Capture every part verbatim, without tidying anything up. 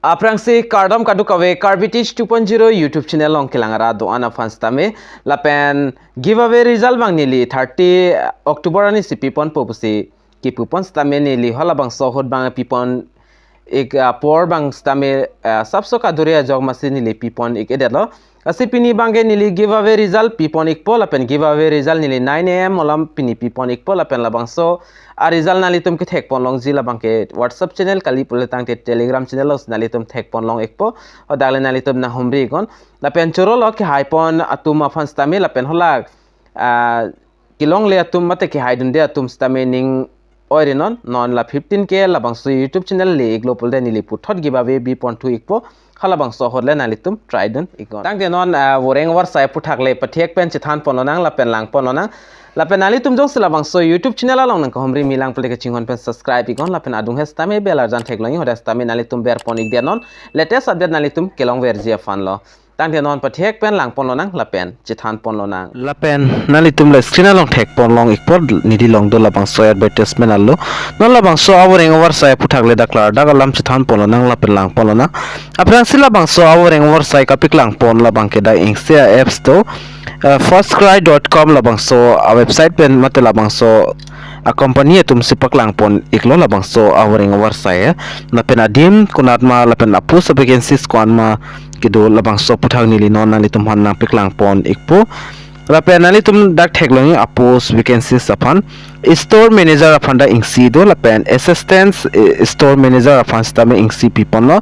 Aphrangsi kardom kadokave Karbi Teach two point zero YouTube channel along kelang arat do-an aphan sitame, lapen giveaway result abang neli thirty October arni si piponpo pusi kipupon sitame neli halabangso ahut abang pipon ik, ah, apor abang sitame, ah, sapso kaduri ajok masi neli pipon ik-edetlo. Lasi pini abangke neli giveaway result pipon ikpo lapen giveaway result neli nine A M alam pini pipon ikpo lapen labangso a result nanglitum kethekpon longji labangke WhatsApp channel kali pulo tangte Telegram channel along nanglitum thekpon long ikpo. Hadak le nanglitum nanghumri iknon. Lapen chorolo kehaipon atum aphan sitame lapen hala, ah, kelongle atum mate kehaidunde atum sitame ning oirinon, non la fifteen K labangso YouTube channel le iklo pulote neli puthot giveaway biponthu ikpo. Halabangso ahut le nanglitum try dun iknon. Tangte non, ah, voreng varsai aphuthak le pathek pen chethanpon lonang lapen langpon lonang. Lapen nanglitum jongsi labangso YouTube channel along nangkahumri milang pulote kachinghon pen subscribe iknon lapen adung he sitame bell arjan theklong, hadak sitame nanglitum berpon ikdet non. Latest update nanglitum kelongverji aphanlo. Tangte non pathek pen langpon lonang lapen chethanpon lonang. Lapen nanglitum la screen along thekpon long ikpo, neli along do labangso advertisement alo. Non labangso avoreng varsai aphuthak le dak klardak alam chethanpon lonang lapen langpon lonang. Aphrangsi labangso avoreng varsai kapiklangpon labangke dak isi a apps do, eh, first cry dot com labangso a website pen mate labangso a company atumsi paklangpon iklo labangso avoreng varsai, eh. Lapen adim konat ma lapen a post vacancies ko-an ma kedo labangso aphuthak neli non nanglitum aphan nangpiklangpon ikpo. Lapen nanglitum dak theklong a post vacancies aphan. Store manager aphan dak isi do lapen assistant, eh, store manager aphan sitame isi piponlo.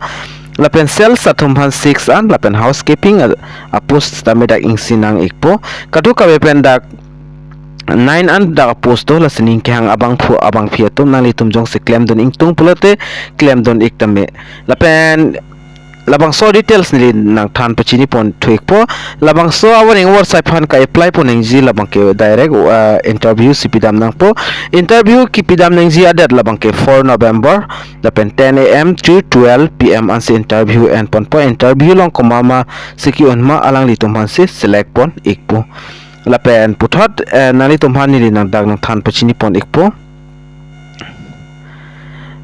Lapen sales atum aphan six an lapen housekeeping a, a post sitame dak isi nang ikpo. Kadokave pen dak nine an dak a post do, lasi ning kehang abangphu abangphi atum nanglitum jongsi klemdun ingtung pulote klemdun ik tame. Lapen labangso details neli nangthan pachiniponthu ikpo. Labangso avoreng varsai aphan ka-apply pon nangji labangke direct, uh, interview si pidam nangpo. Interview kipidam nangji adet labangke four November lapen ten A M to twelve P M ansi interview enponpo. Interview along komat ma si ke-un ma alanglitum aphansi select pon ikpo. Lapen puthot, eh, nanglitum aphan neli nangdak nangthan pachinipon ikpo.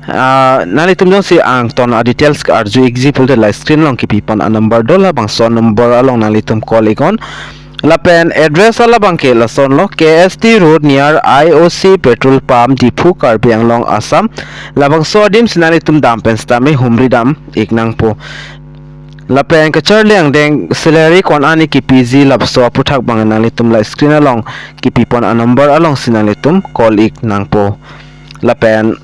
Ah, nanglitum jongsi angton a details ke-arju ikji pulote la screen along kipipon a number do, labangso number along nanglitum call iknon. Lapen address alabangke lasonlo, K S T Road near I O C petrol pump, Diphu, Karbi Anglong, Assam. Labangso adim si nanglitum dam pen sitame humri dam ik nangpo. Lapen kacharli angdeng salary ko-an ani kipiji labangso aphuthak abang nanglitum la screen along kipipon a number alongsi nanglitum call ik nangpo. Lapen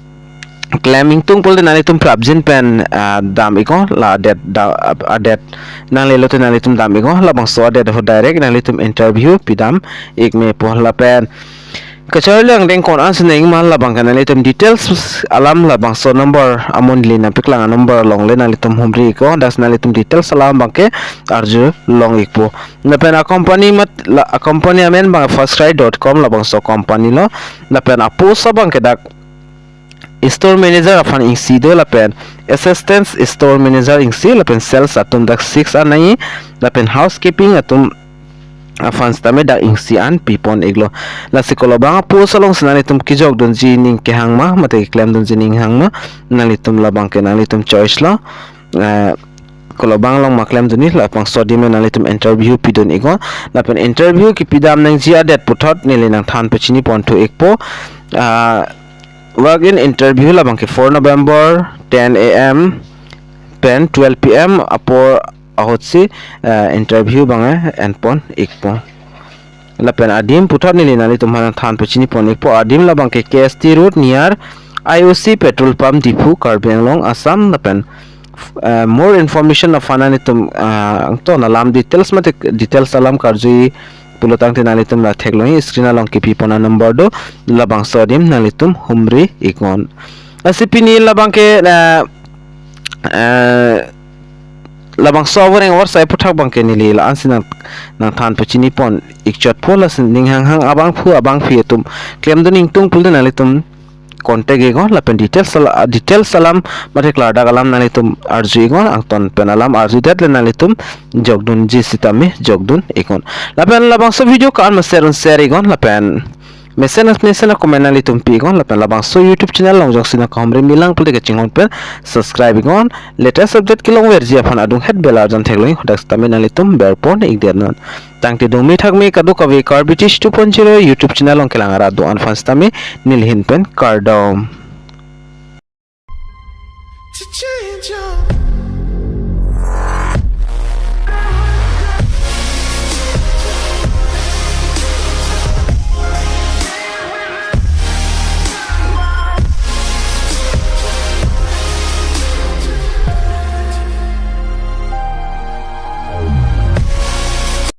klem ingtung pulote nanglitum prapjin pen, ah, dam iknon, la adet da, adet nanglelo te nanglitum dam iknon, labangso adet ho direct nanglitum interview pidam ik mepo. Lapen kacharli angdeng ko-an si nang-ingma labangke nanglitum details alam labangso number amonit nangpiklang a number along le nanglitum humri iknon, dak nanglitum details alam abangke arju long ikpo. Lapen a company mat la, a company amen abang first cry dot com labangso company lo. Lapen a post abangke dak store manager aphan isi do lapen assistant store manager isi lapen sales atum dak six an nangji lapen housekeeping atum aphan sitame dak isi an pipon iklo. Lasi kolobang a post alongsi nanglitum kejokdunji ning kehang ma mate klemdunji ning hang ma, nanglitum labangke nanglitum choice lo. Eh, kolobang along ma klemdunji, labangso adim nanglitum interview pidun iknon. Lapen interview kipidam nangji adet puthot neli nangthan pachiniponthu ikpo. Ah, walk in interview labangke four November ten A M pen twelve P M apor ahutsi, eh, interview abang, eh, enpon ikpo. Lapen adim puthot neli nanglitum aphan nangthan pachinipon ikpo, adim labangke K S T Road near I O C petrol pump, Diphu, Karbi Anglong, Assam. Lapen, eh, more information aphan nanglitum, ah, angton alam details mate details alam karju pulo tangte nanglitum la theklong screen along kipipon a number do, labangso adim nanglitum humri iknon. Lasi pini labangke, eh, eh, labangso avoreng avarsai aphuthak abangke neli la-ansi nang, nangthan pachinipon ikchotpo. Lasi ning hang hang abangphu abangphi atum klemdun ingtung pulote nanglitum contact iknon lapen details ala, details alam mate klardak alam nanglitum arju iknon, angton pen alam arjudet le nanglitum jokdunji sitame jokdun iknon. Lapen labangso video ko-an ma share un share iknon lapen Mesen mesen a-comment nanglitum pi iknon, lapen labangso YouTube channel along jongsi nangkahumri milang pulote kachinghon pen subscribe iknon. Latest update kelongverji aphan adung het bell arjan theklong, hadak sitame nanglitum berpon ikdet non. Tangte dungme thakme kadokave Karbi Teach two point zero YouTube channel along kelang arat do-an aphan sitame neli ahin pen kardom.